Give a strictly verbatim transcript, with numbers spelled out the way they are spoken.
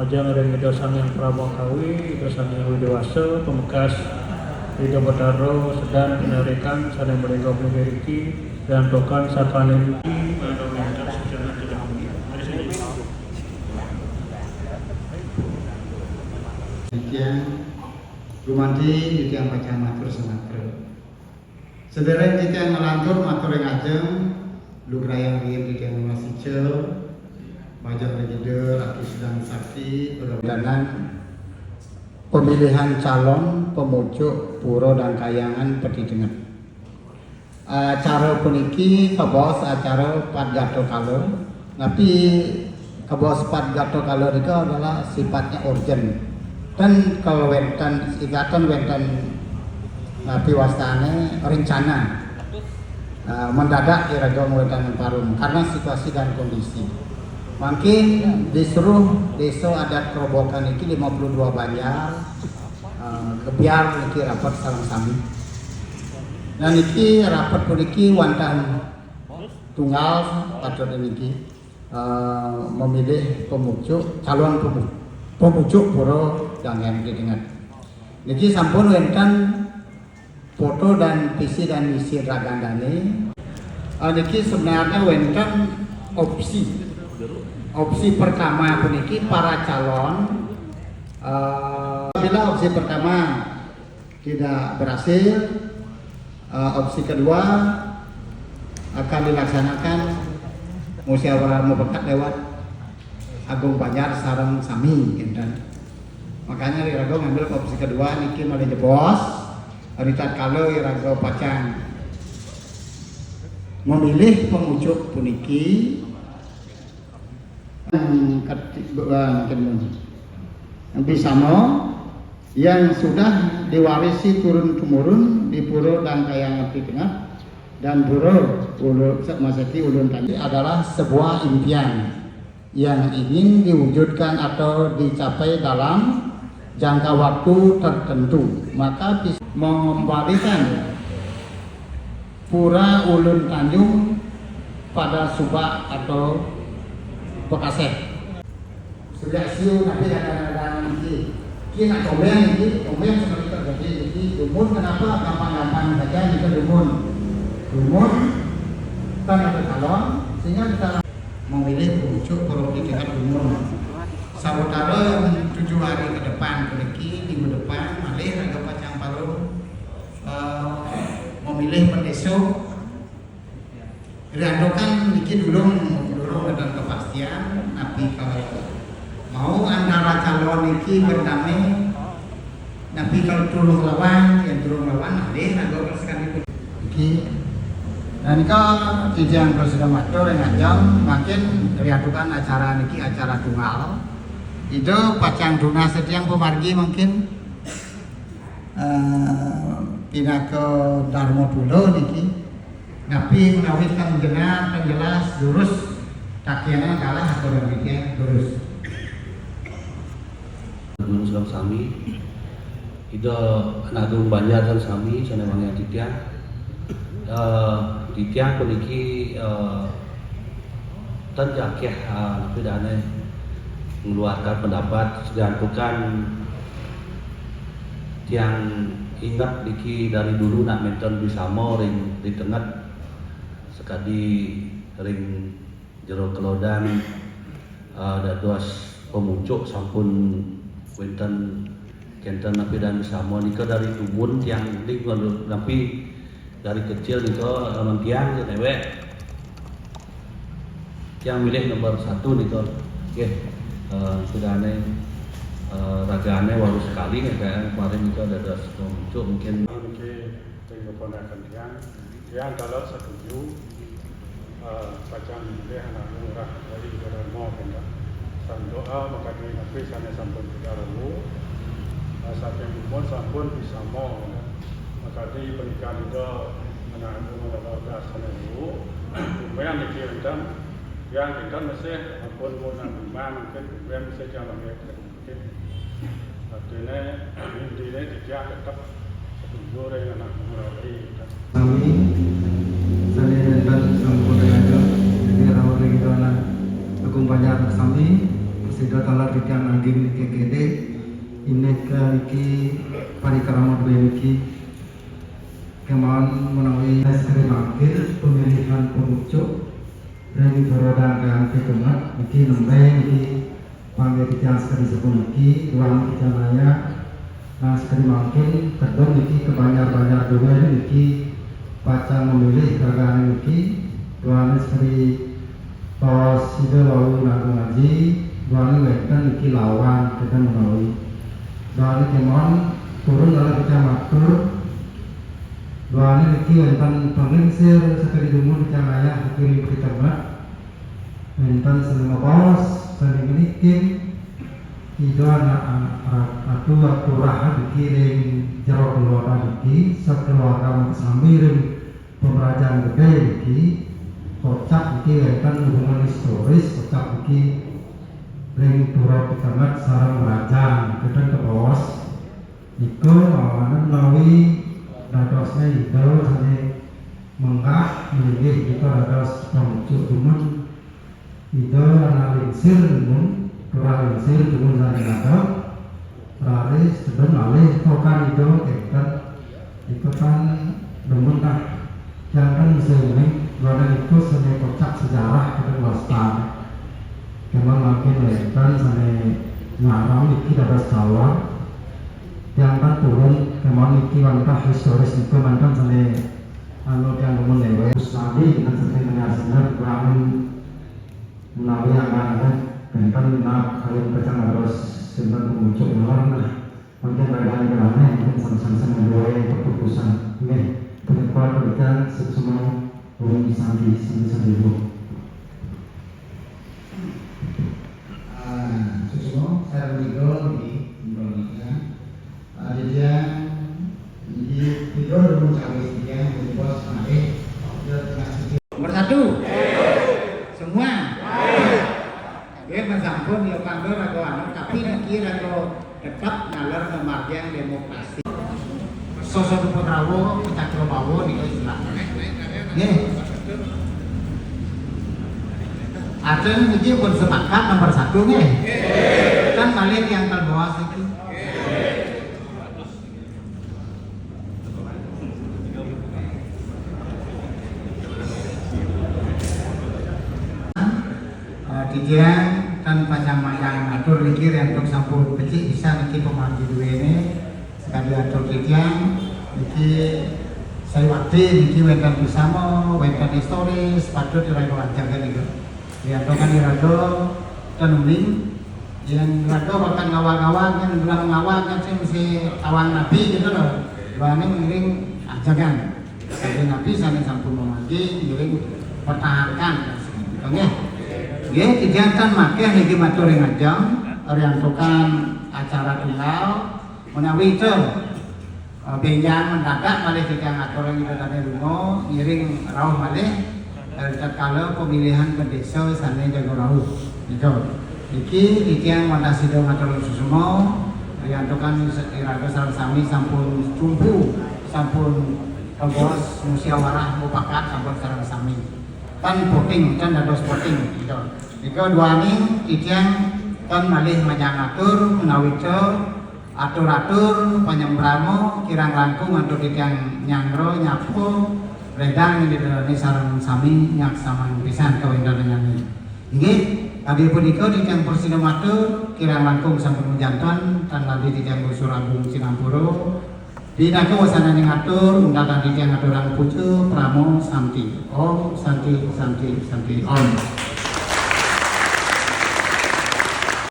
Majeng ring Ida Sang Hyang Parama Kawi, Ida Sang Hyang Widhi Wasa, pamekas Ida Betara, sedan pinarikan sané malingga puniki, diantukan sakalaning Titiang gumanti, titiang pacang matur sumatra. Sadéréng titiang nglantur matur ring ajeng, lugrayang riin titiang nunas ica, majeng ring Ida Ratu Sedang Sakti, pemilihan calon pemucuk Pura Dangkayangan Peti Tenget. Acara puniki kabaos acara pat gatra kala, napi kabaos pat gatra kala nika adalah sifatnya urgen. Ten kal wénten, ikaten wénten, napi wastané, rencana. Ah, mendadak iraga ngwéntenang parum karena situasi dan kondisi. Mangkin di seluruh désa adat Kerobokan niki lima puluh dua banjar, ah, gebyar niki rapet sareng sami. Nah, niki rapet puniki wantah tunggal patut niki, eh, memilih pemucuk, calon pemu-, pemucuk Pura Dangkayangan Peti Tenget. Niki sampun wénten foto dan visi dan misi ragané. Eh, niki sebenarnya wénten opsi. Opsi pertama puniki para calon, eh, bila opsi pertama tidak berhasil, eh, opsi kedua akan dilaksanakan musyawarah mufakat lewat Agung Banjar sareng sami, kénten. Makanya iraga ngambil opsi kedua niki malih jebos, ritatkala iraga pacang memilih pemucuk puniki, Yang keti-, eh, mungkin yang bisama yang sudah diwarisi turun-temurun di Pura Dangkayangan Peti Tenget dan Pura Ulu-, Maseki Ulun Tanjung adalah sebuah impian yang ingin diwujudkan atau dicapai dalam jangka waktu tertentu, maka bisa mengembalikan Pura Ulun Tanjung pada Subak atau Bekaseh. Surya Siu, tapi kadang-kadang niki, niki nak tombéng niki, tombéng seperti terjadi niki, dumun kenapa gampang-gampang saja niki dumun. Dumun, kan ada calon, sehingga kita memilih pucuk provinsi tingkat dumun. Sautara tujuh hari ke depan, puniki minggu depan, malih raga pacang parum, eh, memilih pendesa. Riantukan niki durung, durung ada kepastian, napi kalau mau antara calon niki berdamai, napi kalau tulung lawan, yang tulung lawan, malih raga sekalipun. Niki, dan nika titiang prasida matur ring ajeng, mangkin riantukan acara niki acara tunggal. Ida pacang tunas titiang pamargi mangkin. Eh, pinaka Darma Tula niki. Napi menawi tang jenar, tang jelas, lurus, takiana galah atau demikian, lurus. Nunas sareng sami, Ida Anak Agung Banjar sareng sami, sané wangiang titiang. Eh, titiang puniki, eh, Tan jakeh, ah, napi dané ngeluarkan pendapat, segantukan tiang inget niki dari dulu nak ménten bisama ring di Tenget, sakadi ring Jero Kelodan, ah, dados pemucuk sampun wénten Kénten napi dané bisama nika dari dumun tiang uling, napi dari kecil nika, lamun tiang niki néwék. Tiang milih nomor satu nika. Nggih, eh, sudané, eh, ragané waru sekali nggih, kemarin nika dados pemucuk mungkin. Niki ring keponakan tiang, tiang kalau setuju, eh, pacang milih anak lurah dari Darma kena. Sandoa makadi napi sané sampun tiga ribu, eh, saking umur sampun bisama kena. Makadi pernikahan ida anak lurah sané dulu, kumpul niki enten, tiang enten masih ampun mau nang lima mungkin kumpul masih tiang lagi. Artiné, intiné titiang tetep setuju ring anak muda tadi. Sami, sané nénten sampun ring ajeng, dadi rauh ring Ida Anak Agung Banjar sami, Ida taler titiang nggih K K D, inggih niki parikrama duwe niki. Kemawon menawi sakadi mangkin pemilihan pemucuk ring Pura Dangkang Pitemet niki nembe niki panggih titiang sakadi sapuniki, duaning titiang ayah. Nah, sakadi mangkin tedun niki ka banjar-banjar duwe niki pacang memilih ragane niki, duaning sakadi Tos Ida wau ngagung aji, duaning wenten niki lawan kita menawi. Duaning kemawon purun ngalih kita matur, duaning niki wenten panglingsir sakadi dumun kita ayah niki ring Pitemet. Wenten sane mabaos, sane ngenikin, Ida anak, anak, atu aturahan niki ring jero keluarga niki, sakeluarga sami ring Pemerajan Gede niki, kocap niki wenten hubungan historis, kocap niki ring Pura Pitemet sareng Merajan, kenten kabaos. Nika awanan menawi dadosne Ida sane menggah inggih nika dados pamucuk dumun Ida anak lingsir dumun, turah lingsir dumun sane ngadeg, raris tedun malih tokan Ida kenten. Nika kan dumun tah janten sing duaning nika sane kocap sejarah kenten wastane. Kemawon mangkin wenten sane ngarang niki dados calon. Tiang tan purun, kemawon niki wantah historis niki mantan sane anu tiang dumun lewe. Sadi dengan sane menyar sinar bangun menawi anggaran benten nak kalian pecah terus sinten pemucuk ngelar nah. Mungkin bagian kerana mungkin sama-sama dua keputusan. Nggih, punika berikan semua Om Santi, Santi, Santi, Bu. Ah, suksma, sareng tiga niki, tiga niki. Ah, titiang niki tiga dumun sawis titiang, niki bos malih, tiga tengah sisi. Nomor satu. Semua. Nggih, sampun ya pangga raga anu, tapi niki raga tetep naler mamargiang demokrasi. Soso Putrawa, Cakra Bawa niku istilah. Nggih. Ajeng niki pun sepakat nomor satu nggih. Kan malih yang terbawa siki. Eh, titiang tan pacang-pacang atur niki riantuk sampun becik pisan niki pamargi duwene. Sakadi atur titiang niki sayuwakti niki wenten pisama, wenten historis, patut iraga wajaga niku. Riantukan iraga ten uning, yen raga bakal ngawag-ngawag, yen bilang ngawag kan sing mesti awang nabi gitu loh. Bane ngiring ajagan. Saking nabi sane sampun mamargi ngiring pertahankan. Nggih. Nggih, titiang tan makeh niki matur ring ajeng, riantukan acara tunggal menawi itu, eh, benjang mendadak malih titiang atur ring ida dane lunga ngiring rauh malih, eh, tatkala pemilihan bendesa sane jaga rauh. Nika. Niki titiang wantah sida ngatur suksma, riantukan iraga sareng sami sampun tumpu, sampun kagos musyawarah mupakat sampun sareng sami. Tan voting, tan dados voting, gitu. Nika duaning titiang tan malih majang atur menawi ca atur-atur panyembrama kirang langkung antuk titiang nyanggra nyapa redang ing ida dane sareng sami nyaksamang pisan kawéntenan nyanyi. Inggih, kadi punika titiang prasida matur, kirang langkung sampun majanten, tan lali titiang ngusur agung sinampura. Pinaka wasananing atur, untakan titiang aturang puja, parama santi. Om Santi, Santi, Santi, Om.